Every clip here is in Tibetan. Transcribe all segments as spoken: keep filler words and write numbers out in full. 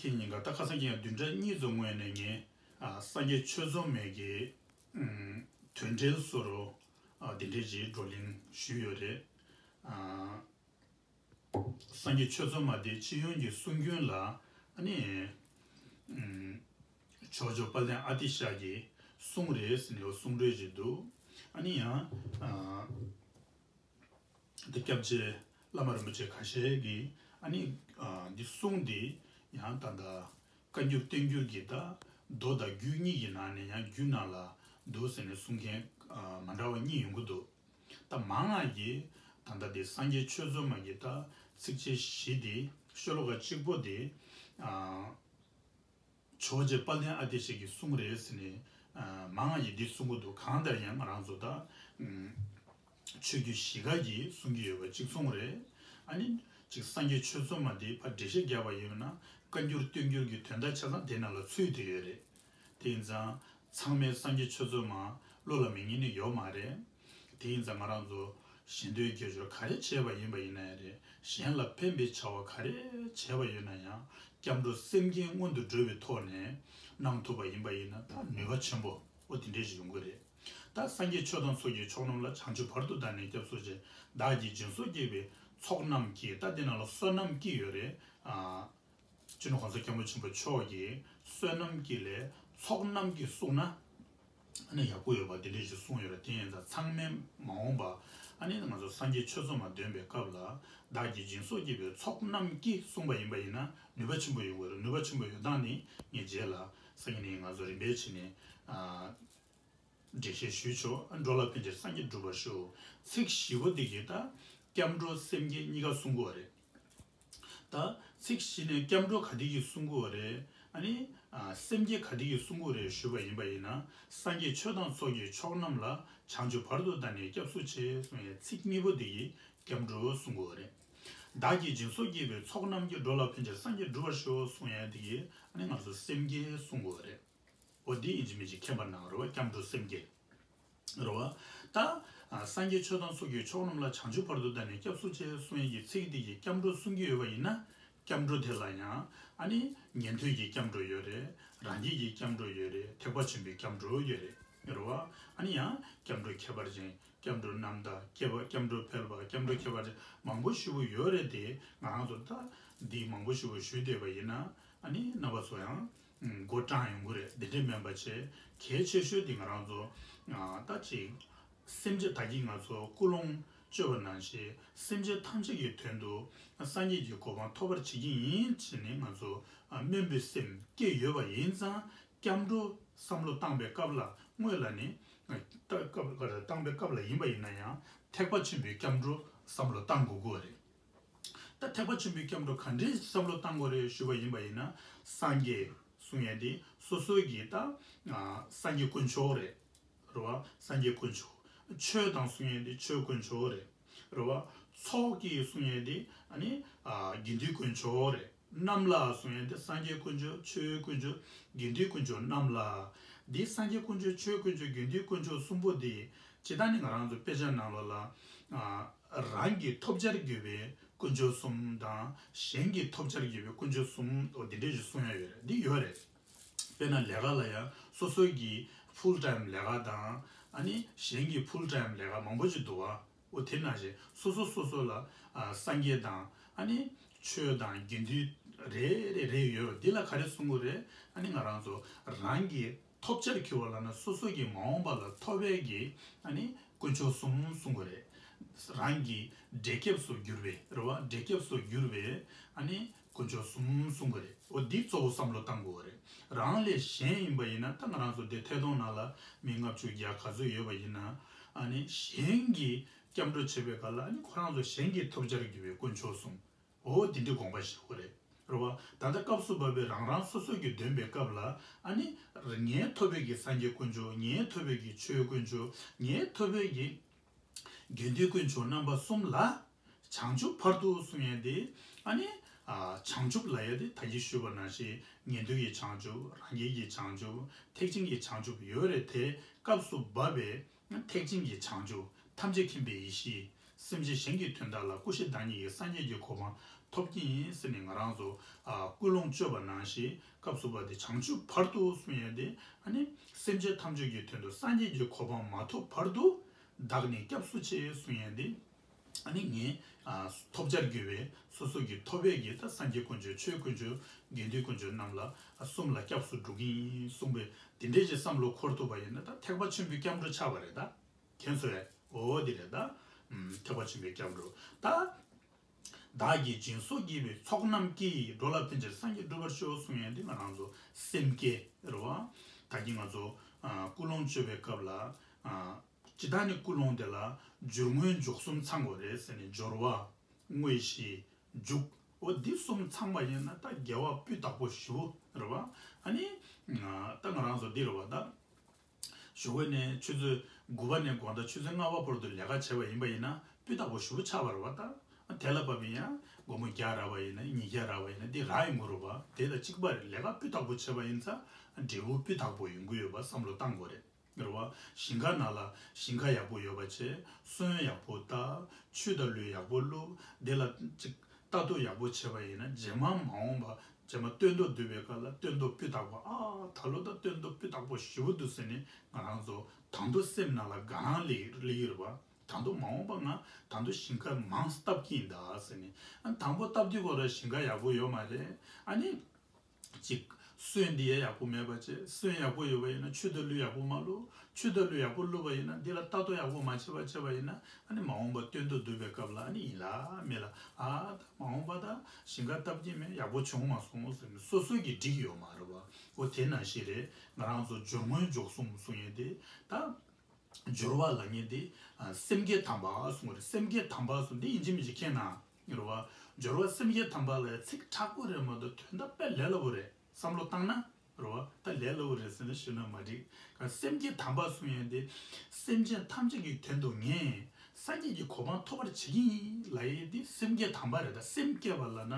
དེ་ཉིན་ཀ་ད་ཁ་སང་ཉིན་བདུན་ཕྲག་གཉིས་ཙམ་སྔོན་ནས་ངས་ཨ་སངས་རྒྱས་ཆོས་རྫོང་མའི་གི་ཨམ་དོན་འགྲེལ་སོགས་རུ་ཨ་འདི་འདྲའི་ཅིག་བགྲོ་གླེང་ཞུས་ཡོད་རེད། ཨ་སངས་རྒྱས་ཆོས་རྫོང་མ་དེ་སྤྱི་ཡོངས་ཀྱི་གསུང་རྒྱུན་ལ་ཨ་ནི་ཨམ་ཇོ་བོ་རྗེ་དཔལ་ལྡན་ཨ་ཏི་ཤ་གི་གསུང་རེད་ཟེར་ནས་གསུང་གྲོས་ཅིག་འདུག་ཨ་ནི་ཡང་ཨ་འདི་སྐྱབས་རྗེ་བླ་མ་རིན་པོ་ཆེ་ཁ་ཤས་ཀྱིས་ཨ་ནི་ཨ་འདི་གསུང་འདི་ཡང་ད་ལྟ་བཀའ་འགྱུར་བསྟན་འགྱུར་གྱི་ད་མདོ་དང་རྒྱུད་གཉིས་ཀྱི་ནང་ནས་ཡང་རྒྱུད་ནང་ལ་འདུག་ཟེར་ནས་གསུང་མཁན་ཨ་མ་འདྲ་བ་གཉིས་ཡོང་གི་འདུག་ད་མང་བ་གིས་ད་ལྟ་འདི་སངས་རྒྱས་ཆོས་རྫོང་མ་གི་ད་ཚིགས་བཅད་བཞི་འདི་ཤོ་ལོ་ཀ་གཅིག་པོ་འདི་ཨ་ཇོ་བོ་རྗེ་དཔལ་ལྡན་ཨ་ཏི་ཤ་གི་གསུང་རེད་ཟེར་ནས་ཨ་མང་ང་ཡིས་འདི་གསུང་གི་འདུག་གང་ལྟར་ཡང་ང་རང་ཚོ་ད་ཨམ་ཆོས་བརྒྱུད་བཞི་ཀ་གིས་གསུང་གི་ཡོད་པ་གཅིག་མཚུངས་རེད། ཨ་ནི་གཅིག་སངས་རྒྱས་ཆོས་རྫོང་མ་འདི་ཕར་འགྲེལ་བཤད་བརྒྱབ་པ་ཡིན་ན་བཀའ་འགྱུར་བསྟན་འགྱུར་གྱི་དོན་དག་ཆ་ཚང་དེ་ནང་ལ་ཚུད་བསྡད་ཡོད་རེད། དེ་ཡིན་ཙང་ཚང་མས་སངས་རྒྱས་ཆོས་རྫོང་མ་བློ་ལ་མི་ངེས་ནི་ཡོད་མ་རེད། དེ་ཡིན་ཙང་ང་རང་ཚོ་ཞེ་འདོད་དགེ་སྦྱོར་ག་རེ་བྱས་པ་ཡིན་པ་ཡིན་ན་ཡང་རེད། གཞན་ལ་ཕན་པའི་བྱ་བ་ག་རེ་བྱས་པ་ཡོད་ན་ཡང་སྐྱབས་འགྲོ་སེམས་བསྐྱེད་སྔོན་དུ་འགྲོ་བའི་ཐོག་ནས་གནང་ཐུབ་པ་ཡིན་པ་ཡིན་ན་ད་ནུས་པ་ཆེན་པོ་འོ་དེ་འདྲས་ཞིག་ཡོང་གི་རེད། ད་སངས་རྒྱས་ཆོས་དང་ཚོགས་ཀྱི་མཆོག་རྣམས་ལ། བྱང་ཆུབ་བར་དུ་བདག་ནི་སྐྱབས་སུ་མཆི། བདག་གིས་སྦྱིན་སོགས་བགྱིས་པའི་ཚོགས་རྣམས་ཀྱིས། ད་དེ་ནང་ལ་བསོད་ནམས་ཀྱིས་ཡོད་རེད། ཨ། སྤྱི་ནོར་གོང་ས་སྐྱབས་མགོན་ཆེན་པོ་མཆོག་གིས་བསོད་ནམས་ཀྱི་ལས་ཚོགས་རྣམས་ཀྱིས་བསྲུངས་ན་ཨ་ནི་ཡག་པོ་ཡོད་པ་འདི་འདྲས་ཞིག་གསུངས་ཡོད་རེད། དེ་ཡིན་ཙང་ཚང་མས་མ་འོངས་པ་ཨ་ནི་ང་ཚོ་སངས་རྒྱས་ཆོས་རྫོང་མ་འདོན་པའི་སྐབས་ལ་བདག་གིས་སྦྱིན་སོགས་བགྱིས་པའི་ཚོགས་རྣམས་ཀྱིས་གསུངས་པ་ཡིན་པ་ཡིན་ན་ནུས་པ་ཆེན་པོ་ཡོང་གི་རེད། ནུས་པ་ཆེན་པོ་ཡོད་སྟངས་ནི་ངས་རྗེས་ལ་སང་ཉིན་ནས་ང་ཚོ་རིམ་པས་བྱས་ནས་ཨ། འགྲེལ་བཤད་ཞུས་ཆོག་འགྲོ་ལ་ཕན་ཕྱིར་སངས་རྒྱས་འགྲུབ་པར་ཤོག་ཚིག་བཞི་པོ་འདི་གིས་ད་སྐྱབས་འགྲོ་སེམས་བསྐྱེད་གཉིས་ཀ་གསུང་གི་ཡོད་རེད། ད་ཚིག་བཞི་ནས་སྐྱབས་འགྲོ་ག་དེ་གིས་གསུང་གི་ཡོད་རེད། ཨ་ནི་ཨ་སེམས་བསྐྱེད་ག་དེ་གིས་གསུང་གི་ཡོད་རེད་ཞུས་པ་ཡིན་པ་ཡིན་ན། སངས་རྒྱས་ཆོས་དང་ཚོགས་ཀྱི་མཆོག་རྣམས་ལ། བྱང་ཆུབ་བར་དུ་བདག་ནི་སྐྱབས་སུ་མཆི་གསུང་ཡའི་ཚིག་གཉིས་པོ་འདི་གིས་སྐྱབས་འགྲོ་གསུང་གི་ཡོད་རེད། བདག་གིས་སྦྱིན་སོགས་བགྱིས་པའི་ཚོགས་རྣམས་ཀྱིས། འགྲོ་ལ་ཕན་ཕྱིར་སངས་རྒྱས་འགྲུབ་པར་ཤོག་གསུང་ཡ་འདི་གིས་ཨ་ནི་ང་ཚོ་སེམས་བསྐྱེད་གསུང་དགོས་རེད། འོ་འདི་ཡིན་གཅིག་མིན་གཅིག་མཁྱེན་པ་གནང་རོགས། སྐྱབས་འགྲོ་སེམས་བསྐྱེད་རོ། ད་ཨ་སངས་རྒྱས་ཆོས་དང་ཚོགས་ཀྱི་མཆོག་རྣམས་ལ། བྱང་ཆུབ་བར་དུ་བདག་ནི་སྐྱབས་སུ་མཆི་གསུང་ཡ་གི་ཚིག་འདི་གིས་སྐྱབས་འགྲོ་གསུང་གི་ཡོད་པ་ཡིན་ན། སྐྱབས་འགྲོ་དེ་ལ་ཡང་ཨ་ནི་ཉན་ཐོས་ཀྱི་སྐྱབས་འགྲོ་ཡོད་རེད། རང་རྒྱལ་གྱི་སྐྱབས་འགྲོ་ཡོད་རེད། ཐེག་པ་ཆེན་པོའི་སྐྱབས་འགྲོ་ཡོད་རེད། རོ། ཨ་ནི་ཡང་སྐྱབས་འགྲོ་ཁྱད་པར་ཅན། སྐྱབས་འགྲོ་རྣམ་དག་སྐྱེ་བ། སྐྱབས་འགྲོ་ཕལ་པ། སྐྱབས་འགྲོ་ཁྱད་པར་ཅན་མང་པོ་ཞེ་པོ་ཡོད་རེད་དེ། ང་རང་ཚོ་ད་འདི་མང་པོ་ཞེ་པོ་ཞུས་བསྡད་པ་ཡིན་ན་ཨ་ནི་རྣམ་པ་ཚོ་ཡང་མགོ་སྐྲང་ཡོང་གི་རེད། འདི་འདྲས་མིན་པ་བྱས་གལ་ཆེ་ཤོས་འདི་ང་རང་ཚོ་ད་ཅིག་སེམས་ཅན་ད་གིན་ང་ཚོ་ཀུན་སློང་བཅོས་པ་ནང་བཞིན་སེམས་ཅན་ཐམས་ཅད་ཀྱི་དོན་དུ་སངས་རྒྱས་ཀྱི་གོ་འཕང་ཐོབ་པར་བྱེད་ཀྱི་ཡིན་ཟེར་ནས་ང་ཚོ་སྨོན་པའི་སེམས་སྐྱེས་ཡོད་པ་ཡིན་ཙང་། སྐྱབས་འགྲོ་བསམ་བློ་བཏང་པའི་སྐབས་ལ་སྔོན་ལ་ནི་ད་སྐབས་བཏང་པའི་སྐབས་ལ་ཡིན་པ་ཡིན་ན་ཡང་ཐེག་པ་ཆེན་པོའི་སྐྱབས་འགྲོ་བསམ་བློ་བཏང་དགོས་ཀྱི་རེད། ད་ཐེག་པ་ཆེན་པོའི་སྐྱབས་འགྲོ་ག་འདྲའི་བསམ་བློ་བཏང་དགོས་རེད་ཞུས་པ་ཡིན་པ་ཡིན་ན། སངས་རྒྱས་གསུང་ཡས་དེ་སོ་སོའི་གི་ད་སངས་རྒྱས་དཀོན་མཆོག་རེད། རེད་བ། སངས་རྒྱས་དཀོན་མཆོག་ཆོས་དང་གསུང་ཡས་དེ་ཆོས་དཀོན་མཆོག་རེད། རེད་བ། ཚོགས་ཀྱི་གསུང་ཡས་དེ་ཨ་ནི་དགེ་འདུན་དཀོན་མཆོག་རེད། རྣམས་ལ་གསུང་ཡས་དེ་སངས་རྒྱས་དཀོན་མཆོག་ཆོས་དཀོན་མཆོག་དགེ་འདུན་དཀོན་མཆོག་རྣམས་ལ། འདི་སངས་རྒྱས་དཀོན་མཆོག་ཆོས་དཀོན་མཆོག་དགེ་འདུན་དཀོན་མཆོག་གསུམ་པོ་དེ་ཇི་ལྟར་ནི་ང་རང་ཚོ་དཔེ་ཆ་ནང་ལོགས་ལ་རང་གི་ཐོབ་བྱར་གྱུར་པའི་དཀོན་མཆོག་གསུམ་དང་གཞན་གྱི་ཐོབ་བྱར་གྱུར་པའི་དཀོན་མཆོག་གསུམ་འོ་འདི་འདྲས་ཞིག་གསུང་ཡ་ཡོད་རེད། འདི་ཡོད་རེད། དཔེར་ན་ལས་ཀ་ལ་ཡང་སོ་སོ་གི་ཕུལ་ཊའིམ་ལས་ཀ་དང་ཨ་ནི་གཞན་གྱི་ཕུལ་ཊའིམ་ལས་ཀ་མང་པོ་ཞིག་འདུག་བ། འོ་དེ་ནང་བཞིན་སོ་སོ་སོ་སོ་ལ་ཨ་སངས་རྒྱས་དང་ཨ་ནི་ཆོས་དང་དགེ་འདུན་རེ་རེ་རེ་ཡོད་རེད། འདི་ལ་ག་རེ་གསུང་གི་རེད། ཨ་ནི་ང་རང་ཚོ་རང་གི་ཐོབ་བྱར་གྱུར་པ་ལབ་ན་སོ་སོ་གི་མ་འོངས་པ་ལ་ཐོབ་པའི་གི་ཨ་ནི་དཀོན་མཆོག་གསུམ་གསུང་གི་རེད། རང་གི་འབྲས་སྐྱབས་སུ་གྱུར་པའི་རེད་བ། འབྲས་སྐྱབས་སུ་གྱུར་པའི་ཨ་ནི་དཀོན་མཆོག་གསུམ་གསུང་གི་རེད། འོ་འདི་གཙོ་བོ་བསམ་བློ་བཏང་དགོས་པ་རེད། རང་ལས་གཞན་ཡིན་པ་ཡིན་ན་ད་ང་རང་ཚོ་འདི་ཐད་གཏོང་ནང་ལ་མི་ལྔ་བཅུ་བརྒྱ་ག་ཚོད་ཡོད་པ་ཡིན་ན་ཨ་ནི་གཞན་གྱི་སྐྱབས་འགྲོ་བྱེད་པའི་སྐབས་ལ་ཨ་ནི་ཁོ་རང་ཚོ་གཞན་གྱི་ཐོབ་བྱར་གྱུར་པའི་དཀོན་མཆོག་གསུམ། འོ་འདི་འདྲའི་དགོངས་པ་བཞེས་དགོས་རེད། རེད་བ། ད་ལྟ་སྐབས་སུ་བབ་པའི་རང་རང་སོ་སོ་གི་འདོན་པའི་སྐབས་ལ་ཨ་ནི་ངའི་ཐོབ་པའི་གི་སངས་རྒྱས་དཀོན་མཆོག་ངའི་ཐོབ་པའི་གི་ཆོས་དཀོན་མཆོག་ངའི་ཐོབ་པའི་གི་དགེ་འདུན་དཀོན་མཆོག་རྣམ་པ་གསུམ་ལ་བྱང་ཆུབ་བར་དུ་གསུང་ཡས་དེ་ཨ་ནི་ཨ་བྱང་ཆུབ་ལབ་ཡས་དེ་ད་གིན་ཞུས་པ་ནང་བཞིན་ཉན་ཐོས་ཀྱི་བྱང་ཆུབ། རང་རྒྱལ་གྱི་བྱང་ཆུབ། ཐེག་ཆེན་གྱི་བྱང་ཆུབ་ཡོད་རེད་དེ། སྐབས་སུ་བབ་པའི་ཐེག་ཆེན་གྱི་བྱང་ཆུབ། ཐམས་ཅད་མཁྱེན་པའི་ཡེ་ཤེས། སེམས་ཅན་གཞན་གྱི་དོན་དག་ལ་སྐུ་བཞི་བདག་ཉིད་ཀྱི་སངས་རྒྱས་ཀྱི་གོ་འཕང་ ཐོབ་ཀྱི་ཡིན་ཟེར་ནས་ང་རང་ཚོ་ཨ་ཀུན་སློང་བཅོས་པ་ནང་བཞིན་སྐབས་སུ་བབ་སྟེ་བྱང་ཆུབ་བར་དུ་གསུང་ཡས་དེ་ཨ་ནི་སེམས་ཅན་ཐམས་ཅད་ཀྱི་དོན་དུ་སངས་རྒྱས་ཀྱི་གོ་འཕང་མ་ཐོབ་བར་དུ་བདག་ནི་སྐྱབས་སུ་མཆི་གསུང་ཡས་དེ། ཨ་ནི་ངས་ཨ་ཐོབ་བྱར་གྱུར་པའི་སོ་སོ་གི་ཐོབ་པའི་གི་ད་སངས་རྒྱས་དཀོན་མཆོག་ཆོས་དཀོན་མཆོག་དགེ་འདུན་དཀོན་མཆོག་རྣམས་ལ་ཨ་གསུམ་ལ་སྐྱབས་སུ་འགྲོ་གི་ཡིན་གསུངས་པའི་དེ་འདྲའི་ཅིག་བསམ་བློ་འཁོར་ཐུབ་པ་ཡིན་ན་ད་ཐེག་པ་ཆེན་པོའི་སྐྱབས་འགྲོ་ཆགས་པ་རེད་ད། མཁྱེན་སོང་ངས། འོ་དེ་རེད་ད། ཨམ་ཐེག་པ་ཆེན་པོའི་སྐྱབས་འགྲོ་ད། བདག་གིས་སྦྱིན་སོགས་བགྱིས་པའི་ཚོགས་རྣམས་ཀྱིས། འགྲོ་ལ་ཕན་ཕྱིར་སངས་རྒྱས་འགྲུབ་པར་ཤོག་གསུང་ཡས་འདི་ང་རང་ཚོ་སེམས་བསྐྱེད་རེད་བ། ད་གིན་ང་ཚོ་ཨ་ཀུན་སློང་བཅོས་པའི་སྐབས་ལ་ཨ་ཇི་ལྟར་ནི་ཀུན་སློང་དེ་ལ་སྦྱོར་དངོས་འཇུག་གསུམ་ཚང་དགོས་རེད་ཟེར་ནས་སྦྱོར་བ། དངོས་གཞི། འཇུག་འོ་འདི་གསུམ་ཚང་བ་ཡིན་ན་ད་དགེ་བ་སྤུས་དག་པོ་ཞེ་པོ་རེད་བ། ཨ་ནི་ད་ང་རང་ཚོ་འདི་རེད་བ་ད། ཞོགས་པ་ནས་ཆུ་ཚོད་དགུ་པ་ནས་དགོང་དག་ཆུ་ཚོད་ལྔ་པ་བར་དུ་ལས་ཀ་བྱས་པ་ཡིན་པ་ཡིན་ན་སྤུས་དག་པོ་ཞེ་པོ་ཆགས་པ་རེད་བ་ད། དེ་ལ་བབ་ཡིན་ཡང་སྒོར་མོ་བརྒྱ་རག་པ་ཡིན་ན་ཉིས་བརྒྱ་རག་པ་ཡིན་ན་འདི་རག་ཡོང་གི་རེད་བ། དེ་དང་གཅིག་པ་རེད། ལས་ཀ་སྤུས་དག་པོ་བྱས་པ་ཡིན་ཙང་འབྲས་བུ་སྤུས་དག་པོ་ཡོང་གི་ཡོད་པ་བསམ་བློ་བཏང་དགོས་རེད། རེད་བ། ཞིང་ཁ་ནང་ལ་ཞིང་ཁ་ཡག་པོ་ཡོད་པ་བྱས། སོན་ཡག་པོ་བཏབ། ཆུ་དང་ལུད་ཡག་པོ་བླུགས། དེ་ལ་ཅིག་ལྟ་རྟོག་ཡག་པོ་བྱས་པ་ཡིན་ན་རྗེས་མ་མ་འོངས་པ་རྗེས་མ་སྟོན་ཐོག་བསྡུ་བའི་སྐབས་ལ་སྟོན་ཐོག་སྤུས་དག་པོ་ཨ་ད་ལོ་ད་སྟོན་ཐོག་སྤུས་དག་པོ་ཞེ་པོ་འདུག་ཟེར་ནས་ང་རང་ཚོ་ད་དུང་སེམས་ནང་ལ་དགའ་སྣང་སླེབས་སླེབས་ཀྱི་རེད་བ། ད་དུང་མ་འོངས་པ་ང་ད་དུང་ཞིང་ཁ་མང་བཏབ་ཀྱི་ཡིན་ད་ཟེར་ནས་ཨ་དང་པོ་བཏབ་དུས་ཁོ་ར་ཞིང་ཁ་ཡག་པོ་ཡོད་མ་རེད། ཨ་ནི། གཅིག་སོན་འདི་ཡ་ཡག་པོ་མེད་པ་བྱས། སོན་ཡག་པོ་ཡོད་པ་ཡིན་ན་ཆུ་དང་ལུད་ཡག་པོ་མ་བླུགས། ཆུ་དང་ལུད་ཡག་པོ་བླུགས་པ་ཡིན་ན་འདི་ལ་ལྟ་རྟོག་ཡག་པོ་མ་བྱས་པ་བྱས་པ་ཡིན་ན་ཨ་ནི་མ་འོངས་པ་སྟོན་ཐོག་བསྡུ་བའི་སྐབས་ལ་ཨ་ནི་ཡིན་ལ་མེད་ལ་ཨ་ད་མ་འོངས་པ་ད་ཞིང་ཁ་བཏབ་ཀྱི་མེད་ཡག་པོ་བྱུང་མ་སོང་ཟེར་ནས་སོ་སོ་གི་འགྲིག་ཡོད་མ་རེད་བ། འོ་དེ་ནང་བཞིན་རེད། ང་རང་ཚོ་སྦྱོར་དངོས་འཇུག་གསུམ་གསུང་ཡས་དེ་ད། སྦྱོར་བ་ལབ་མཁན་དེ་ཨ་སེམས་བསྐྱེད་དམ་པ་གསུངས་པ་རེད། སེམས་བསྐྱེད་དམ་པ་གསུངས་འདི་ཡིན་གཅིག་མིན་གཅིག་མཁྱེན་ན་རེད་བ། སྦྱོར་བ་སེམས་བསྐྱེད་དམ་པ་ལབ་ཡ་ཚིག་མཁྲེགས་པོ་རེད་མ་གཏོགས་དོན་དག་དཔེ་ལས་སླ་པོ་རེད་བསམ་བློ་བཏང་ན་རེད་བ། ད་ལས་སླ་པོ་རེད་ཟེར་ན་ཞུ་ན་མ་འགྲིག་ག་སེམས་བསྐྱེད་དམ་པ་གསུང་ཡ་དེ་སེམས་ཅན་ཐམས་ཅད་ཀྱི་དོན་དུ་ངས་སངས་རྒྱས་ཀྱི་གོ་འཕང་ཐོབ་པར་བྱེད་ཀྱི་ཡིན་ལབ་ཡ་དེ་སེམས་བསྐྱེད་དམ་པ་རེད། ད་སེམས་བསྐྱེད་པ་ལབ་ན་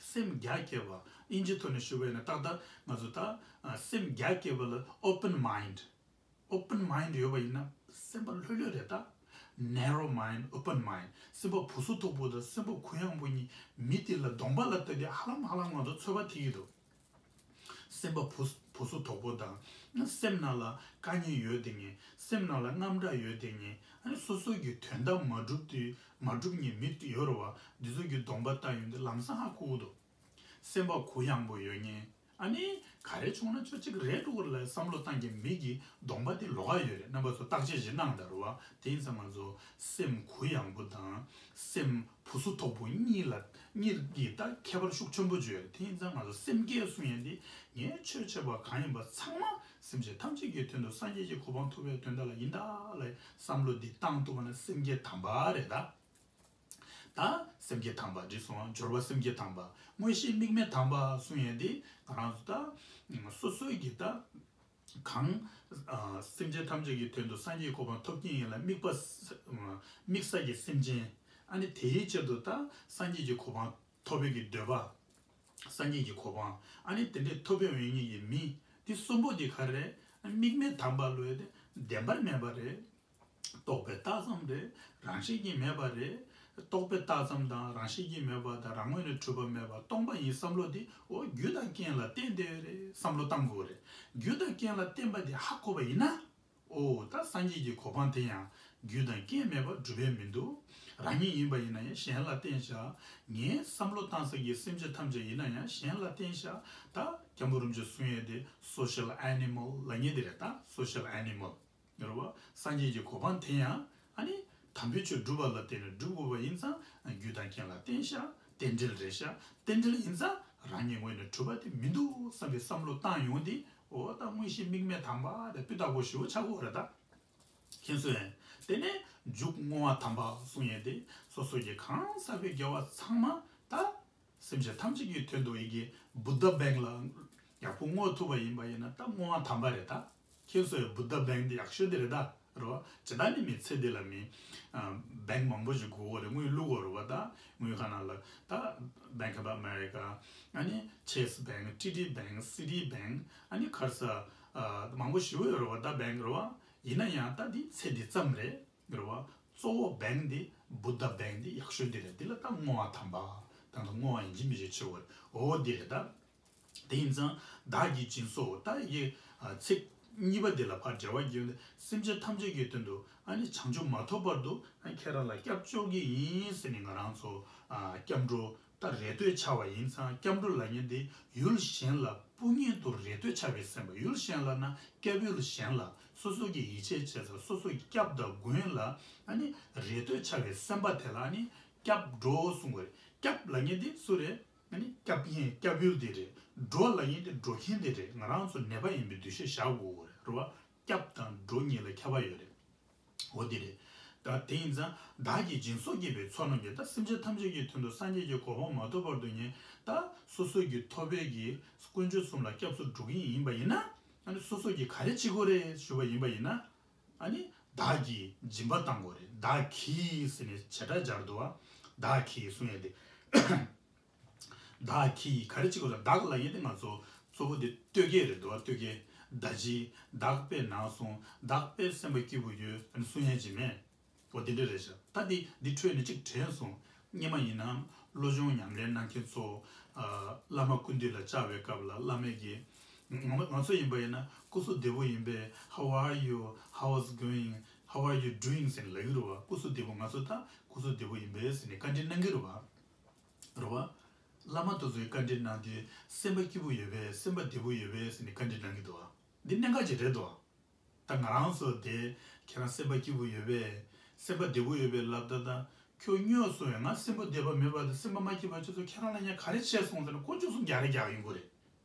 སེམས་རྒྱ་བསྐྱེད་པ་ཨིན་ཇི་ཐོག་ནས་ཞུ་བ་ཡིན་ན་ཏག་ཏག་ང་ཚོ་ད་ཨ་སེམས་རྒྱ་བསྐྱེད་པ་ལ་open mind open mind ཡོད་པ་ཡིན་ན་སེམས་པ་ལྷོད་ལྷོད་རེད་ད། narrow mind open mind སེམས་པ་བུ་སུ་དོག་པོ་དང་སེམས་པ་གུ་ཡངས་པོ་གཉིས་མི་དེ་ལ་གདོང་པ་ལ་ལྟ་དུས་ཧ་ལམ་ཧ་ལམ་ང་ཚོ་ཚོད་པ་ཐིག་གི་འདུག་སེམས་པ་བུ་བུ་སུ་དོག་པོ་དང་སེམས་ནང་ལ་དཀའ་ངལ་ཡོད་དེ་ངེས། སེམས་ནང་ལ་དངངས་སྐྲག་ཡོད་དེ་ངེས། ཨ་ནི་སོ་སོ་གི་དོན་དག་མ་འགྲུབ་དུས་མ་འགྲུབ་ངེས་མི་ཡོད་རེད་བ། འདི་ཚོ་གི་གདོང་པ་ལྟ་ཡོང་དུས་ལམ་སང་ཧ་གོ་གི་འདུག་སེམས་པ་གུ་ཡངས་པོ་ཡོད་མཁན། ཨ་ནི་ག་རེ་བྱུང་ན་ཆོག་ཅིག་རེད་འགྲོ་གི་རེད་ལབ་བསམ་བློ་བཏང་མཁན་མི་གི་གདོང་པ་དེ་ལོགས་ཀ་ཡོད་རེད། རྣམ་པ་ཚོ་བརྟག་དཔྱད་ཅིག་གནང་དང་རེད་བ། དེ་ཡིན་ཙང་ང་ཚོ་སེམས་གུ་ཡངས་པོ་དང་སེམས་བུ་སུ་དོག་པོ་གཉིས་ལ་གཉིས་ཀྱི་ད་ཁྱད་པར་ཤུགས་ཆེན་པོ་ཅིག་ཡོད་རེད། དེ་ཡིན་ཙང་ང་ཚོ་སེམས་བསྐྱེད་གསུང་ཡས་འདི་ངས་ཆོས་བྱས་པ་གང་ཡིན་པ་ཚང་མ་སེམས་ཅན་ཐམས་ཅད་ཀྱི་དོན་དུ་སངས་རྒྱས་ཀྱི་གོ་འཕང་ཐོབ་པའི་དོན་དག་ལ་ཡིན་ད་ལབ་བསམ་བློ་འདི་བཏང་ཐུབ་པ་ན་སེམས་བསྐྱེད་དམ་པ་རེད་ད། ད་སེམས་བསྐྱེད་དམ་པ་འདི་གསུངས་པ་སྦྱོར་བ་སེམས་བསྐྱེད་དམ་པ། དངོས་གཞི་དམིགས་མེད་དམ་པ་གསུང་ཡས་འདི་ང་རང་ཚོ་ད་སོ་སོའི་གི་ད་གང་ཨ་སེམས་ཅན་ཐམས་ཅད་ཀྱི་དོན་དུ་སངས་རྒྱས་ཀྱི་གོ་འཕང་ཐོབ་ཀྱི་ཡིན་ལ་དམིགས་པ་དམིགས་ས་ཀྱི་སེམས་ཅན། ཨ་ནི་དེའི་ཆེད་དུ་ད་སངས་རྒྱས་ཀྱི་གོ་འཕང་ཐོབ་པའི་གི་འདོད་པ། སངས་རྒྱས་ཀྱི་གོ་འཕང་ཨ་ནི་དེ་འདྲའི་ཐོབ་པའི་འོས་ངེས་ཀྱི་མི། འདི་གསུམ་པོ་འདི་ག་རེ་རེད། དམིགས་མེད་དམ་པ་ལབ་ཡས་དེ་བདེན་པར་མེད་པ་རེད། རྟོག་པས་བཏགས་ཙམ་རེད། རང་བཞིན་གྱིས་མེད་པ་རེད། རྟོག་པས་བཏགས་ཙམ་དང་རང་བཞིན་གྱིས་མེད་པ་དང་རང་ངོས་ནས་གྲུབ་པ་མེད་པ་སྟོང་པ་ཡིན་བསམ་བློ་འདི་འོ་རྒྱུ་དང་རྐྱེན་ལ་བརྟེན་བསྡད་ཡོད་རེད་བསམ་བློ་བཏང་དགོས་རེད། རྒྱུ་དང་རྐྱེན་ལ་བརྟེན་པ་འདི་ཧ་གོ་བ་ཡིན་ན། འོ་ད་སངས་རྒྱས་ཀྱི་གོ་འཕང་དེ་ཡང་རྒྱུ་དང་རྐྱེན་མེད་པར་འགྲུབ་པའི་མི་འདུག་རང་ཉིད་ཡིན་པ་ཡིན་ན་ཡང་གཞན་ལ་བརྟེན་བཞག་ངའི་བསམ་བློ་བཏང་ས་ཀྱི་སེམས་ཅན་ཐམས་ཅད་ཡིན་ན་ཡང་གཞན་ལ་བརྟེན་བཞག་ད་སྐྱབས་མགོན་རིན་པོ་ཆེ་གསུང་ཡས་དེ་social animal ལབ་མཁན་དེ་རེད་ད། social animal རེད་བ། སངས་རྒྱས་ཀྱི་གོ་འཕང་དེ་ཡང་ཨ་ནི་དམ་པའི་ཆོས་སྒྲུབ་པ་ལ་བརྟེན་ནས་སྒྲུབ་དགོས་པ་ཡིན་ཙང་རྒྱུ་དང་རྐྱེན་ལ་བརྟེན་བཞག་རྟེན་འབྲེལ་རེད་བཞག་རྟེན་འབྲེལ་ཡིན་ཙང་རང་ཉིད་ངོས་ནས་གྲུབ་པ་དེ་མི་འདུག་བསམ་པའི་བསམ་བློ་བཏང་ཡོང་དེ་འོ་ད་དངོས་གཞི་དམིགས་མེད་དམ་པ་དེ་སྤུས་དག་པོ་ཞེ་པོ་ཆགས་ཀྱི་ཡོད་རེད་ད། མཁྱེན་སོང་ངས། དེ་ནས་འཇུག་བསྔོ་བ་དམ་པ་གསུང་ཡས་དེ་སོ་སོ་གི་གང་བསགས་པའི་དགེ་བ་ཚང་མ་ད། སེམས་ཅན་ཐམས་ཅད་ཀྱི་དོན་དུ་ཡི་གེ་བུདྡྷ་བེང་ལ་ཡག་པོ་བསྔོ་ཐུབ་པ་ཡིན་པ་ཡིན་ན་ད་བསྔོ་བ་དམ་པ་རེད་ད། ཁྱེད་ཚོས་བུདྡྷ་བེང་འདི་ཡག་ཤོས་འདི་རེད་ད། རེད་བ། ཇི་ལྟར་ནི་མི་ཚེ་འདི་ལ་མི་ཨ་བེང་མང་པོ་ཞིག་དགོས་རེད། དངུལ་བླུག་དགོས་རེད་བ་ད། དངུལ་ཁང་ནང་ལ་ད་Bank of America ཨ་ནི་Chase Bank TD Bank Citibank ཨ་ནི་ཁར་ས་ཨ་མང་པོ་ཞིག་ཡོད་རེད་བ་ད་བེང་རེད་བ། ཡིན་ན་ཡང་ད་འདི་ཚེ་འདི་ཙམ་རེད། རེད་བ། གཙོ་བོ་བེང་འདི་བུདྡྷ་བེང་འདི་ཡག་ཤོས་འདི་རེད། འདི་ལ་ད་བསྔོ་བ་དམ་པ། ད་ ཡང་དག་བསྔོ་བ་ཡིན་གཅིག་མིན་གཅིག་བྱེད་དགོས་རེད། འོ་འདི་རེད་ད། དེ་ཡིན་ཙང་བདག་གིས་སྦྱིན་སོགས། ད་ཡི་ཚིག་གཉིས་པ་འདི་ལ་ཕར་འགྲེལ་བ་བརྒྱབ་ནས་སེམས་ཅན་ཐམས་ཅད་ཀྱི་དོན་དུ་ཨ་ནི་བྱང་ཆུབ་མ་ཐོབ་བར་དུ་ཨ་ནི་ཁྱེད་རང་ལ་སྐྱབས་བཅོལ་གྱི་ཡིན་ཟེར་ནས་ང་རང་ཚོ་ཨ་སྐྱབས་འགྲོ་ད་རེ་ལྟོས་འཆའ་བ་ཡིན་ཙང་། སྐྱབས་འགྲོ་ལབ་མཁན་དེ་ཡུལ་གཞན་ལ་སྤུངས་ཉེན་དུ་རེ་ལྟོས་འཆའ་བའི་སེམས་པ། ཡུལ་གཞན་ལབ་ན་སྐྱབས་ཡུལ་གཞན་ལ། སོ་སོ་གི་ཡིད་ཆེས་བྱེད་ས་སོ་སོ་གི་སྐྱབས་དང་མགོན་ལ་ཨ་ནི་རེ་ལྟོས་འཆའ་བའི་སེམས་པ་དེ་ལ་ཨ་ནི་སྐྱབས་འགྲོ་གསུང་དགོས་རེད། སྐྱབས་ལབ་མཁན་དེ་སུ་རེད། ཨ་ནི་སྐྱབས་མཁན་སྐྱབས་ཡུལ་དེ་རེད། འགྲོ་ལབ་མཁན་དེ་འགྲོ་མཁན་དེ་རེད། ང་རང་ཚོ་ནད་པ་ཡིན་པའི་འདུ་ཤེས་བཞག་དགོས་རེད། རེད་བ། སྐྱབས་དང་འགྲོ་གཉིས་ལ་ཁྱད་པར་ཡོད་རེད། འོ་དེ་རེད། ད་དེ་ཡིན་ཙང་བདག་གིས་སྦྱིན་སོགས་བགྱིས་པའི་ཚོགས་རྣམས་ཀྱིས། ད་སེམས་ཅན་ཐམས་ཅད་ཀྱི་དོན་དུ་སངས་རྒྱས་ཀྱི་གོ་འཕང་མ་ཐོབ་བར་དུ་ངས་ད་སོ་སོ་གི་ཐོབ་པའི་གི་དཀོན་མཆོག་གསུམ་ལ་སྐྱབས་སུ་འགྲོ་གི་ཡིན་པ་ཡིན་ན། ཨ་ནི་སོ་སོ་གིས་ག་རེ་བྱེད་དགོས་རེད་ཞུ་བ་ཡིན་པ་ཡིན་ན། ཨ་ནི་བདག་གིས་སྦྱིན་པ་བཏང་དགོས་རེད། བདག་གིས་ཟེར་ནས་བྱེ་བྲག་སྦྱར་འདུག་བ། བདག་གིས་གསུང་ཡ་དེ། བདག་གིས་ག་རེ་བྱེད་དགོས་རེད། བདག་ལབ་ཡ་དེ་ང་ཚོ་གཙོ་བོ་དེ་བསྟོད་བསྐྱེད་རེད་འདུག་བ། བསྟོད་བསྐྱེད། བདག་ཅི། བདག་དཔེ་ནང་སོང་། བདག་དཔེ་སེམས་པ་སྐྱིད་པོ་ཡོད། ཨ་ནི་གསུང་ཡ་ཅིག་མེད། འོ་དེ་འདྲ་རེད་ཤག་ད་འདི་འདི་འཕྲོས་ནས་གཅིག་དྲན་སོང་། སྔོན་མ་ཡིན་ནའང་བློ་སྦྱོང་ཉམས་ལེན་གནང་མཁན་ཚོ། ཨ། བླ་མ་སྐུ་མདུན་ལ་བཅར་བའི་སྐབས་ལ་བླ་མས་ཀྱིས། ང་ང་ཚོ་ཡིན་པ་ཡིན་ན་སྐུ་གཟུགས་བདེ་པོ་ཡིན་པས། How are you? How's going? How are you doing? ཟེར་ནས་ལབ་ཀྱི་རེད་བ། སྐུ་གཟུགས་བདེ་པོ། ང་ཚོ་ད་སྐུ་གཟུགས་བདེ་པོ་ཡིན་པས་ཟེར་ནས་བཀའ་འདྲི་གནང་གི་རེད་བ། རེད་བ། བླ་མ་དེ་ཚོའི་བཀའ་འདྲི་གནང་དུས་སེམས་པ་སྐྱིད་པོ་ཡོད་པས། སེམས་པ་བདེ་པོ་ཡོད་པས་ཟེར་ནས་བཀའ་འདྲི་གནང་གི་འདུག་བ། འདི་གནད་འགག་ཅིག་རེད་འདུག་བ། ད་ང་རང་ཚོ་དེ་ཁྱེད་རང་སེམས་པ་སྐྱིད་པོ་ཡོད་པས། སེམས་པ་བདེ་པོ་ཡོད་པས་ལབ་ད། ད་ཁྱོད་སྨྱོས་སོང་ཡང་ང་སེམས་པ་བདེ་བ་མེད་པ་དང་སེམས་པ་མ་སྐྱིད་པ་ཁྱོད་ཚོ་ཁྱེད་རང་ལ་ཡང་ག་རེ་བྱས་སོང་ཟེར་ན་དཀོན་མཆོག་གསུམ་རྒྱག་རེ་རྒྱག་ཡོང་གི་རེད།